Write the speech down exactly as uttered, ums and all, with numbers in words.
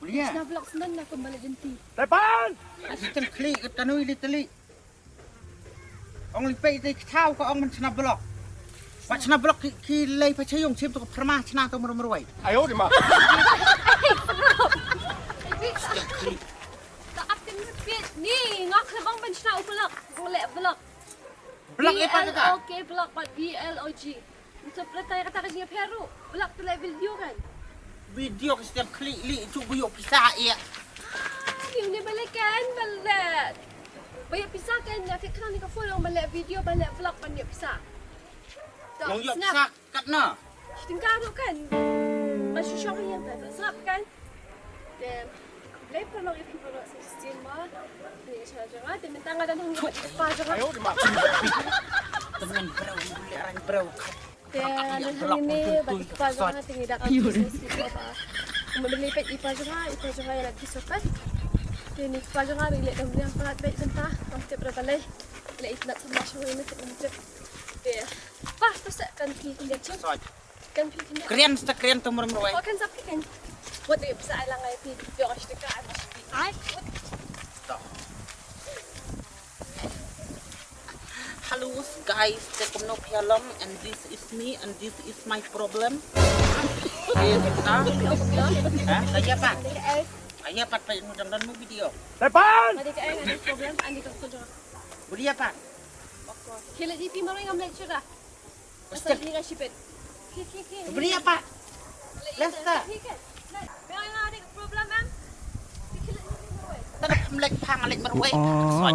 Uli ya. Shna block sendon na kum balik jenti. Tepan! Asi ten klik kat kanui li teli. Ong li pei dei kthaw ka ong man shna block. Ba shna block ki, ki lei pa chayong chim to ka pharma shna to mrmrwai. Ayo di ma. Ta ap kan repeat ni ngak lebang ban shna u block. Block block. Block e pa ta. B L O K block, but B L O G. Untuk pelatai kata ka jingpheru. Block tu leh video kan. Video ka setiap klik li cuba yok pisa ya. Ni ni balik kan balik. Banyak pisa kan ya fik kan ni ka phone balik video balik block banyak pisa. Long yok pisa kat na. Tingkah tu kan. Masih syok yang tak snap kan. Te lai pynlong ïa phi pynlong suggestion ma. Te sha jong te mynta nga dang hangno bad i kpa jong nga. Ayo di ma. Temen bro, le rang bro. Te nga dang hangno bad i kpa jong nga te ngi dap suggestion ba. Kumba beli peit i kpa jong nga, i kpa jong nga ïa la ki sopan. Te ni kpa jong nga ri le dang riang palat beit mynta. Kam tip ra balei. Le i tnat sama shu ri mynta mynta. Te pa to sa kan phi kan jam. Kan phi kan. Krian sta krian tu mrmrwai. Oh kan sap kan. Wat dei pisa ai lang ai phi. Yo ash ka ai mas phi. Ai. Hello guys, te kumno phi long and this is me and this is my problem. Eh, beta. Ha, kaya pat. Kaya pat pa inu jam dan mu video. Tepan. Mari ka ai ngam problem andi ka kunjung. Buli apa? Kila di pi mari ngam lecture. Basta. Basta. Lesta. Tara mlek pang lek marwai. Soy.